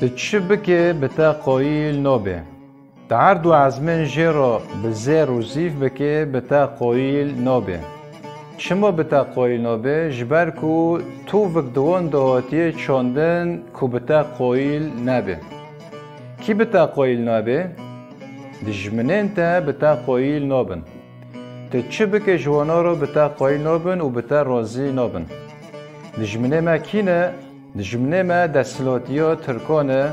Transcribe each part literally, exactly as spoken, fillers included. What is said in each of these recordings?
Tu çi bike bi te qoyîl nabe. Tu erd û ezmên jê re bi zêr û zîv bike bi te qoyîl nabe. Çima bi te qoyîl nabe? Ji ber ku tovik di wan de hatiye çandin ku bi te qoyîl nebe. Kî bi te qoyîl nabe? Dijminên te bi te qoyîl nabin. Tu çi bike ji wana re bi te qoyîl nabin û bi te razî nabin. Dijminê me kî ne? Dijminê me desthilatiya Tirkan e,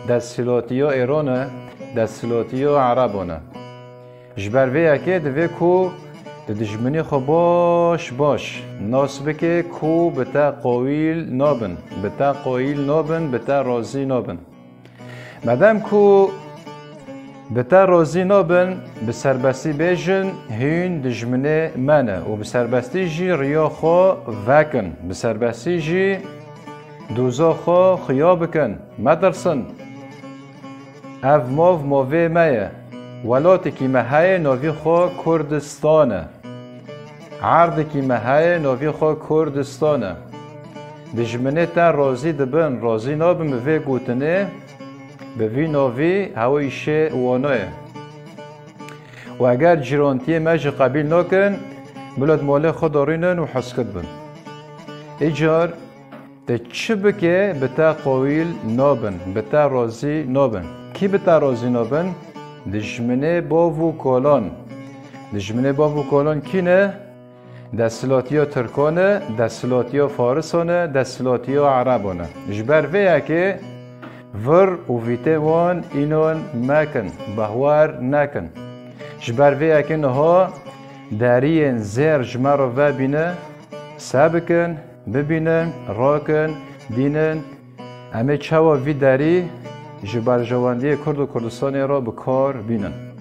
desthilatiya Êran e, desthilatiya Ereban e. Ji ber vê yekê divê ku tu dijminê xwe baş baş nas bike ku bi te qoyîl nabin, bi te qoyîl nabin, bi te razî nabin. Madem ku bi te razî nabin, bi serbestî bêjin, hûn dijminê me ne û bi serbestî jî riya xwe vekin, bi serbestî jî doza xwe xuya bikin, metirsin. Ev mov movê me ye. Welatekî me heye, navî xwe Kurdistan e. Erdekî me heye, navî xwe Kurdistan e. Dijminê te razî dibin, razî nabin bi vê gotinê, bi vî navî hewe îşê wana ye. Û eger cîrantiyê me jî qebîl nakin, bila di malê xwe de rînin û heskit bin. Îcar Tu çi bike bi te qoyîl nabin, bi te razî nabin. Kî bi te razî nabin? Dijminê bav û kolan. Dijminê bav û kolan kî ne? Desthilatiya Tirkan e, desthilatiya Farisan e, desthilatiya Ereban e. Ji ber vê yekê vir û vîtê wan înan mekin, behwer nekin. Ji ber vê yekê niha deriyên zêr ji me re vebîne, se bikin, bibînin, rakin, dînin. Em ê çawa vî derî ji berjewendiyê Kurd û Kurdistanê re bi kar bînin?